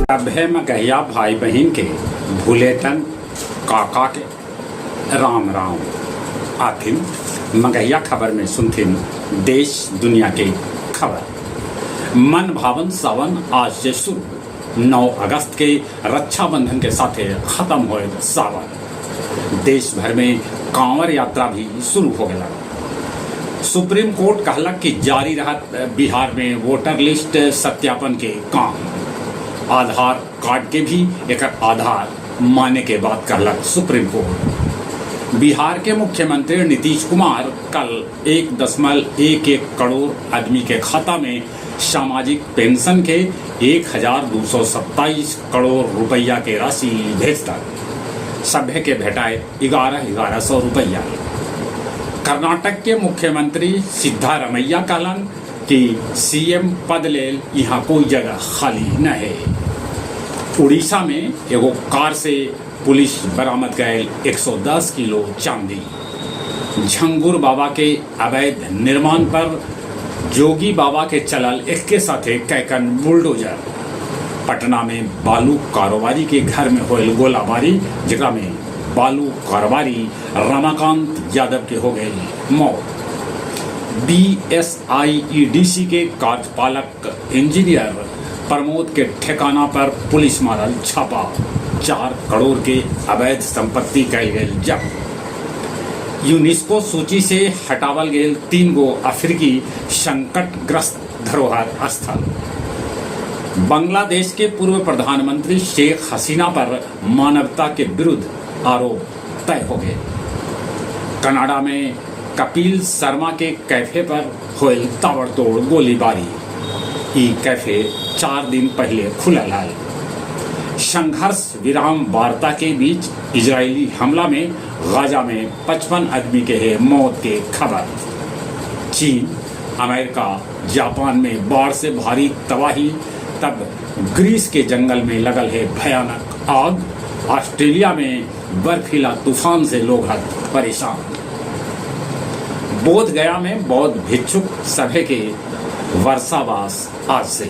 सभे मगहिया भाई बहिन के भुलेटन काका के राम राम। आथिन मगहिया खबर में सुनथिन देश दुनिया के खबर। मन भावन सावन आज से शुरू, 9 अगस्त के रक्षाबंधन के साथे खत्म होए सावन। देश भर में कांवर यात्रा भी शुरू हो गया। सुप्रीम कोर्ट कहलक कि जारी रहत बिहार में वोटर लिस्ट सत्यापन के काम। आधार कार्ड के भी एकर आधार माने के बात कहलक सुप्रीम कोर्ट। बिहार के मुख्यमंत्री नीतीश कुमार कल 1.11 करोड़ आदमी के खाता में सामाजिक पेंशन के 1227 करोड़ रुपया के राशि भेजता। सभ्य के भेटाए 1100 रुपया। कर्नाटक के मुख्यमंत्री सिद्धारमैया कहलन कि सीएम पद लेल यहाँ कोई जगह खाली न है। उड़ीसा में एगो कार से पुलिस बरामद गए 110 किलो चांदी। झंगुर बाबा के अवैध निर्माण पर जोगी बाबा के चलल एक के साथे कैकन बुलडोजर। पटना में बालू कारोबारी के घर में होयल गोलाबारी, जेकरा में बालू कारोबारी रमाकांत यादव के हो गई मौत। बीएसआईईडीसी के कार्यपालक इंजीनियर प्रमोद के ठिकाना पर पुलिस मारल छापा, 4 करोड़ के अवैध संपत्ति कैल गेल जब्त। यूनेस्को सूची से हटावल गेल 3 गो अफ्रीकी संकटग्रस्त धरोहर स्थल। बांग्लादेश के पूर्व प्रधानमंत्री शेख हसीना पर मानवता के विरुद्ध आरोप तय हो गए। कनाडा में कपिल शर्मा के कैफे पर होयल ताबड़तोड़ गोलीबारी। ई कैफे 4 दिन पहले खुलल है। संघर्ष विराम वार्ता के बीच इजरायली हमला में गाजा में 55 आदमी के है मौत के खबर। चीन, अमेरिका, जापान में बाढ़ से भारी तबाही, तब ग्रीस के जंगल में लगल है भयानक आग। ऑस्ट्रेलिया में बर्फीला तूफान से लोग हद परेशान। बोध गया में बौद्ध भिक्षुक सभा के वर्षावास आज से।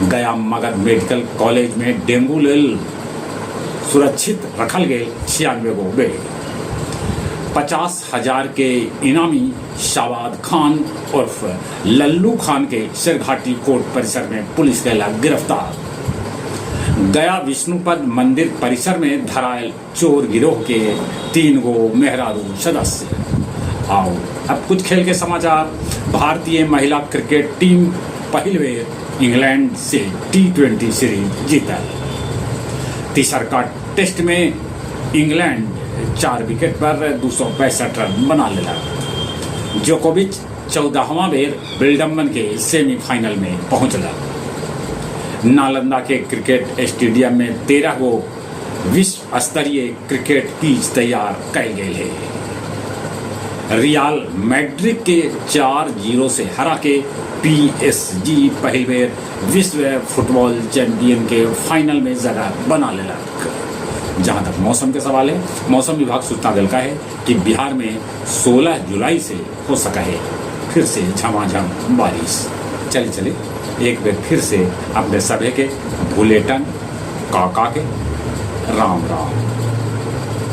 गया मगध मेडिकल कॉलेज में डेंगू लेल सुरक्षित रखल गए 96 गो बेड। 50,000 के इनामी शवाद खान उर्फ लल्लू खान के सिरघाटी कोर्ट परिसर में पुलिस कैला गिरफ्तार। गया विष्णुपद मंदिर परिसर में धरायल चोर गिरोह के 3 गो मेहरारू सदस्य। आओ अब कुछ खेल के समाचार। भारतीय महिला क्रिकेट टीम पहली बेर इंग्लैंड से T20 series जीतल। तीसरका टेस्ट में इंग्लैंड 4 विकेट पर 265 रन बना लेलक। जोकोविच 14वां बेर विंबलडन के सेमीफाइनल में पहुंचल। नालंदा के क्रिकेट स्टेडियम में 13 गो विश्व स्तरीय क्रिकेट पिच तैयार कैल गेल है। रियल मैड्रिड के 4-0 से हरा के पीएसजी पहिल बेर विश्व फुटबॉल चैंपियन के फाइनल में जगह बना लेलक। जहां तक मौसम के सवाल है, मौसम विभाग सूचना दिलका है कि बिहार में 16 जुलाई से हो सका है फिर से झमाझम बारिश। चले चले एक बार फिर से अपने सभे के भुलेटन काका के राम राम।